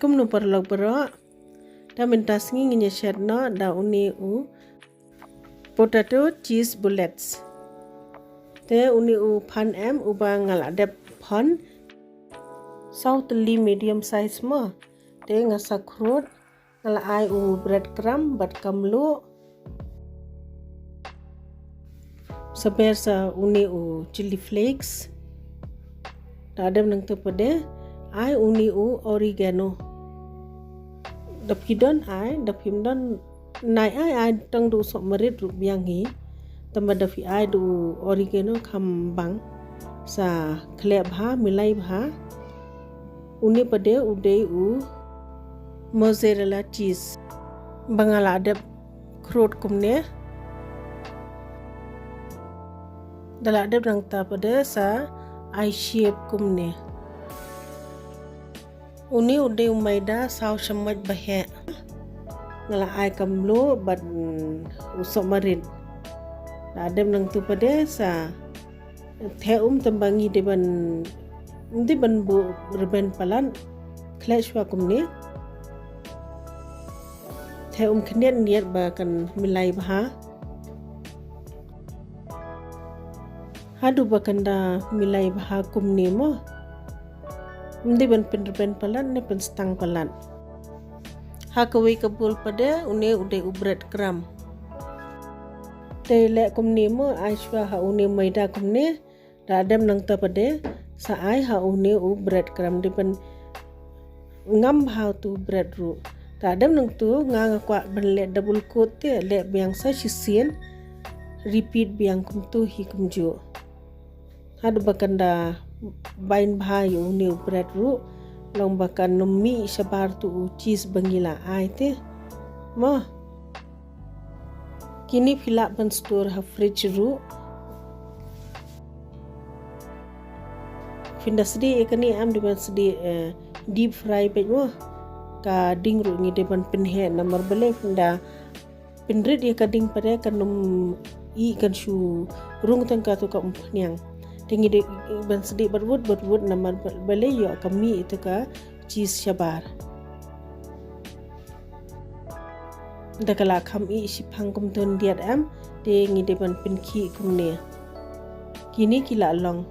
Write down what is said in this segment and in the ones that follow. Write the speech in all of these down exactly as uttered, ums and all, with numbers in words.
Kumno paralok baroh, da mynta sngi ngin ïa shet noh da une u potato cheese bullets. Te une u phan em uba nga la dep phon saw tylli medium size mo. Te nga sa khrud, nga la ai u bread crumb bad ka mluh. Sa ber sa une u chili flakes. Da dep nangta pat de ai une u oregano. Da phi don ai, da phim don, nai ai ai tang da u sohmarit ruh biang hi. Tangba da phi ai da u oregano kham bang. Sa khleh bha, milai bha. Une pat de u dei u mozzarella cheese ba nga la dep khrud kumne. Da la dep nangta pat de sa ai shape kumne. Une u dei u maida saw shamoit ba heh. Nga la ai ka mluh bad, mm, u sohmarit. Da dep nangta pat de sa theh um, tangba ngi dei ban, dei ban buh rben palat. Khleh shuwa kumne. Theh um khyndiat khyndiat ba kan milai bha. Haduh ba kan da milai bha kumne mo. Ym dei ban pynrben palat ne pynstang palat. Ha kawei ka bowl pat de une u dei u bread crumb. Te leh kumne mo, ai shuwa ha une maida kumne. Da dep nangta pat de sa ai ha une u bread crumb, dei ban ngam bha utu bread ruh. Da dep nangta nga nga kwah ban leh double coat te, leh biang sa shisien, repeat biang kumtu hi kumjuh. Haduh ba kan da bind bha ïa une u bread ruh, long ba kan ym mih shabar utu u cheese ba ngi la ai te. Mo. Kine phi lah ban store ha fridge ruh. Phin da sdieh ïa kane, em dei ban sdieh, eh, deep fry beit mo. Ka ding ruh ngi dei ban pynheh namar balei phin da pynrit ïa ka ding pat de kan ym ih, kan shu rung tang katto ka umphniang. Te ngi dei ban sdieh bad wut bad wut namar ba-, balei ïoh ka mih ïa ka cheese shabar. Da ka la kham ih shiphang kumto khyndiat em, te ngi dei ban pynkhih kumne. Kine ki la long.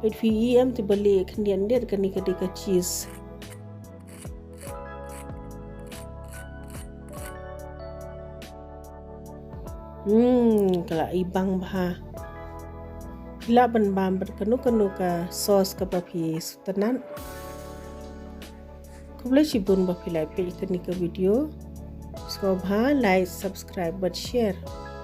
Peit phi ih em, te balei khyndiat khyndiat, kane ka dei ka cheese. Hmm, ka la ibang bha. Phi lah ban bam bad kano kano ka sauce kaba phi sngewtynnat. Khublei shibun ba phi la peit ïa kane ka video. Sngewbha like, subscribe bad share.